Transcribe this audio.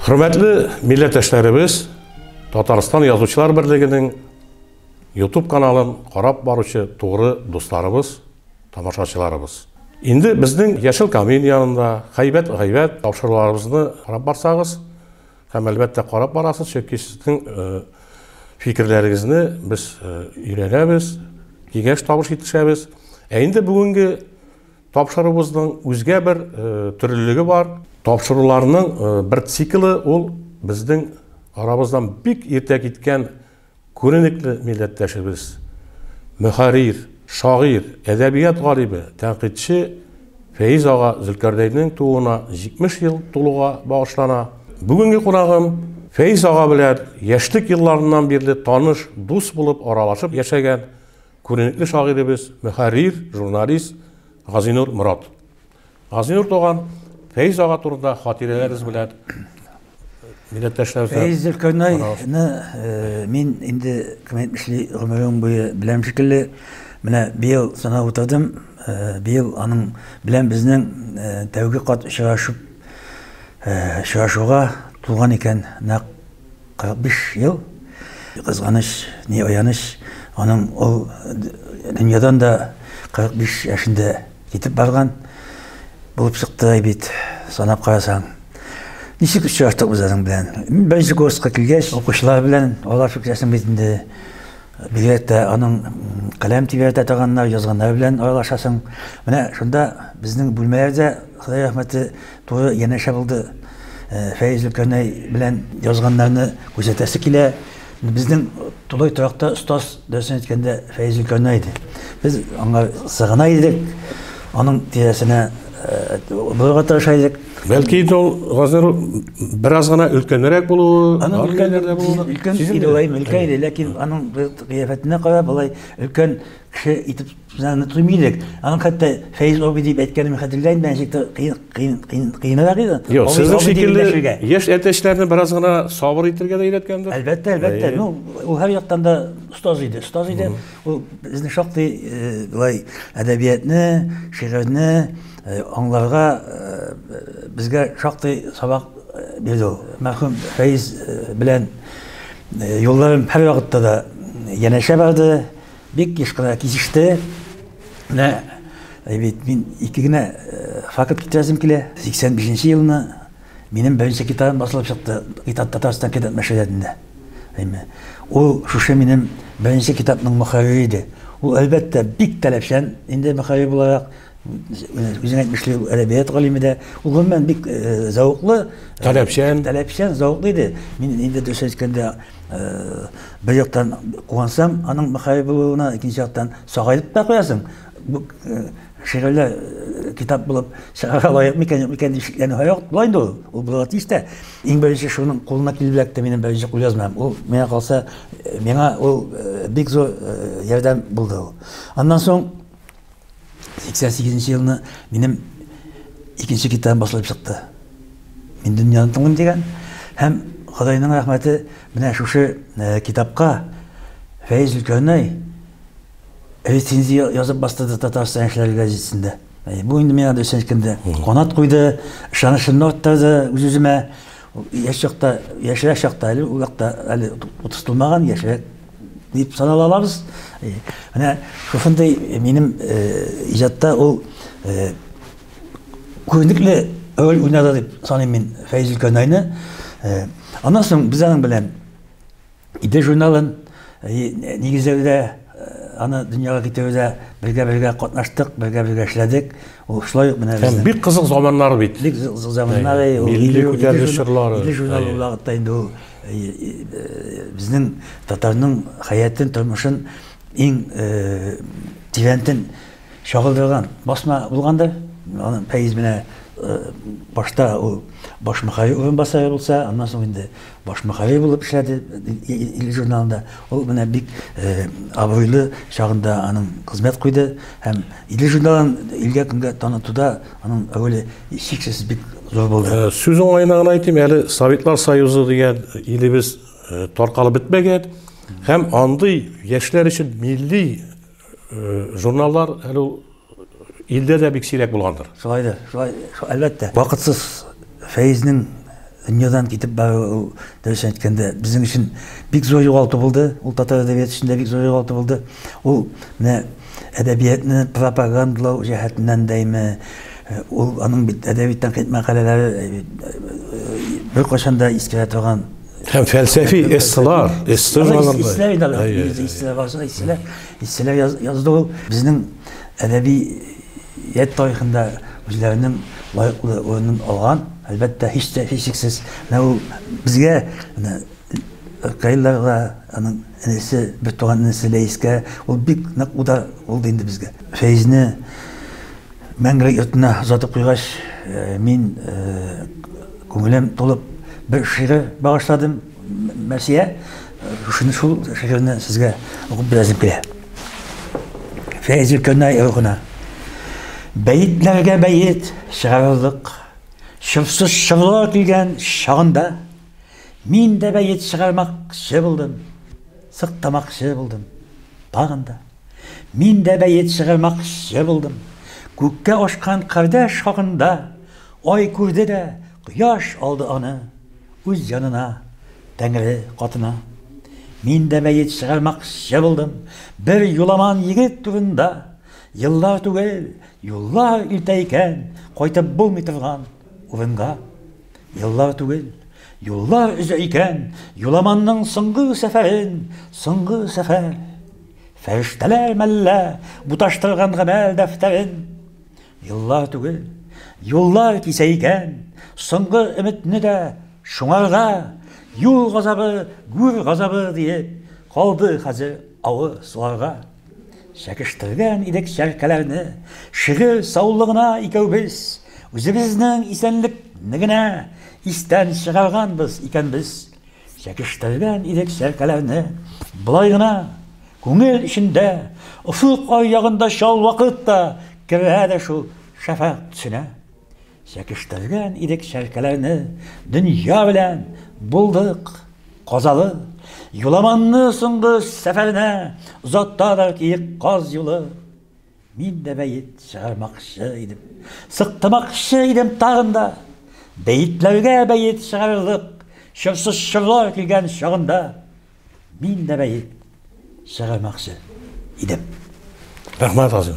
Хөрмәтле милләттәшләребез, Татарстан Язучылар берлегенең YouTube каналын карап баручы тугры дусларыбыз, тамашачыларыбыз. Инде безнең Яшел камин янында Хәйбәт гайбәт тапшыруларыбызны карап барсагыз, һәм әлбәттә карап барасыз, чөнки сезнең фикерләрегезне без өйрәнәбез, киңәш табыш итешәбез. Ә инде бүгенге тапшыруыбызның үзгә бер төрлелеге бар. Тапшыруларның бер циклы ул безнең арабыздан бик иртә киткән күренекле милләттәшебез, мөхәррир, шагыйрь, әдәбият галиме, тәнкыйтьче Фәиз ага Зөлкәрнәйнең тууына 70 ел тулуга багышлана. Бүгенге кунагым Фәиз ага белән яшьлек елларыннан бирле таныш, дус булып аралашып яшәгән күренекле шагыйребез, мөхәррир, журналист Газинур Морат. Газинур туган, Фәиз ага турында хатирәләрегез белән милләттәшләребез. Фәиз Зөлкәрнәйне мин инде, кем әйтмешли, гомерем буе беләм шикелле. Менә быел санап утырдым. Быел аның белән безнең тәүге кат очрашып очрашуга тулган икән нәкъ 45 ел. Кызганыч, ни аяныч, аның ул дөньядан да 45 яшендә китеп барган булып чыкты бит, санап карасаң. Ничек очраштык без аның белән? Мин беренче курска килгәч, укучылар белән аралашып китәсең бит инде. Бигрәк тә аның каләм тибрәтә торганнар, язганнар белән аралашасың. Менә шунда безнең бүлмәләрдә, Ходай рәхмәте, туры янәшә булды. Фәиз Зөлкәрнәй белән язганнарны күзәтәсе килә. Безнең тулай торакта остаз, дөресен әйткәндә, Фәиз Зөлкәрнәй иде. Без аңа сыгына идек, аның тирәсенә булырга тырыша идек. Бәлки инде ул Газинур бераз гына өлкәнрәк булуы, аның өлкән булуы, өлкән иде ул, өлкән иде, ләкин аның кыяфәтенә карап, болай өлкән кеше итеп без аны тоймый идек. Аның хәтта Фәиз абый дип әйткәнен хәтерләмим, ничек кыен кыен кыен кыенрак иде. Юк, сезнең шикелле яшь әтәчләрне бераз гына сабыр итәргә дә өйрәткәндер. Әлбәттә, әлбәттә. Ну, ул һәр яктан да остаз иде. Остаз иде. Ул безне шактый болай әдәбиятны, шигырьне аңларга безгә шактый сабак бирде ул. Мәрхүм Фәиз белән юлларым һәрвакытта да янәшә барды. Бик еш кына кисеште. Менә бит мин ике генә факт китерәсем килә. 85 елны минем беренче китабым басылып чыкты. Китап Татарстан китап нәшриятында. Әйме. Ул шушы минем беренче китапның мөхәррире иде. Ул әлбәттә бик таләпчән инде мөхәррир буларак, үзең әйтмешли, әдәбият галиме дә. Ул гомумән бик зәвыклы, таләпчән, таләпчән, зәвыклы иде. Мин инде дөрес әйткәндә, бер яктан куансам, аның мөхәррир булуына, икенче яктан сагаеп та куясың. Бу шигырьләр китап булып чыгарга лаек микән, юк микән дип шикләнү һәрвакыт була инде ул. Ул булырга тиеш тә. Иң беренче шуның кулына килеп эләкте минем беренче кулъязмам. Ул миңа калса, миңа ул бик зур ярдәм булды ул. Аннан соң 88 елны минем икенче китабым басылып чыкты. Мин дөньяны тыңлыйм дигән. Һәм Ходайның рәхмәте, менә шушы китапка Фәиз Зөлкәрнәй рецензия язып бастырды Татарстан яшьләре газетасында. Бу инде миңа дөресен әйткәндә канат куйды, ышанычымны арттырды үз-үземә. Яшь чакта, яшьрәк чакта әле ул вакытта әле 30 тулмаган, яшьрәк дип санала алабыз. Менә шушындый минем иҗатта ул күренекле роль уйнады дип саныйм мин Фәиз Зөлкәрнәйне. Аннан соң без аның белән Идел журналын нигезләүдә, аны дөньяга китерүдә бергә-бергә катнаштык, бергә-бергә эшләдек. Ул шулай ук менә безнең. Бик кызык заманнар бит. Бик кызык заманнар. Милли күтәрелеш чорлары. Идел журналы ул вакытта инде ул безнең татарның хәятын, тормышын иң тирәнтен чагылдырган басма булгандыр. Аның Фәиз менә башта ул баш мөхәррир урынбасары булса, аннан соң инде баш мөхәррир булып эшләде Ил журналында. Ул менә бик абруйлы чагында аның хезмәт куйды һәм Идел журналын илгә көнгә танытуда аның роле шиксез бик зур булды. Сүз уңаена гына әйтим, әле Советлар Союзы дигән илебез таркалып бетмәгән һәм андый яшьләр өчен милли журналлар әле ул илдә дә бик сирәк булгандыр. Шулайдыр, шулай, әлбәттә. Вакытсыз Фәизнең дөньядан китеп баруы ул, дөресен әйткәндә, безнең өчен бик зур югалту булды. Ул татар әдәбияты өчен дә бик зур югалту булды. Ул менә әдәбиятны пропагандалау җәһәтеннән дәйме, ул аның бит әдәби тәнкыйть мәкаләләре беркайчан да искәрә торган. Һәм фәлсәфи эсселар, эссе жанрында. Эсселәр инде алар, эсселәр барысы да эсселәр. Эсселәр язды ул. Безнең әдәбият тарихында үзләренең лаеклы урынын алган, әлбәттә, һич тә һичшиксез. Менә ул безгә, менә Ркаилларга, аның энесе, бертуган энесе Ләискә, ул бик нык удар булды инде безгә. Фәизне мәңгелек йортына озатып куйгач, мин күңелем тулып бер шигырь багышладым Мәрсия. Шуны шул шигырьне сезгә укып бирәсем килә. Фәйзел Көнай рухына. Бәетләргә бәет чыгарырлык, чорсыз чорлар килгән чагында мин дә бәет чыгармакчы булдым, сыктамакчы булдым тагын да. Мин дә бәет чыгармакчы булдым. Күккә ашкан кардәш хакында ай күрде дә, кояш алды аны үз янына, Тәңре катына. Мин дә бәет чыгармакчы булдым. Бер юламан егет турында. Еллар түгел, юллар илтә икән, кайтып булмый торган урынга. Еллар түгел, юллар өзә икән, юламанның соңгы сәфәрен, соңгы сәфәр. Фәрештәләр мәллә буташтырган гамәл дәфтәрен. Еллар түгел, юллар кисә икән, соңгы өметне дә шуңарга, юл газабы, гүр газабы диеп, калды хәзер авыр суларга. Чәкештергән идек чәркәләрне, шигырь саулыгына икәүбез, үзебезнең исәнлекне генә истән чыгарганбыз икәнбез. Чәкештергән идек чәркәләрне, болай гына, күңел эчендә, офык ай ягында чал вакыт та керә дә шул шәфәкъ төсенә. Чәкештергән идек чәркәләрне, дөнья белән булдык казалы. Юламанны соңгы сәфәренә озатта киек каз юлы. Мин дә бәет чыгармакчы идем. Сыктымакчы идем тагын да. Бәетләргә бәет чыгарырлык, чорсыз чорлар килгән чагында мин дә бәет чыгармакчы идем. Рәхмәт, Азим.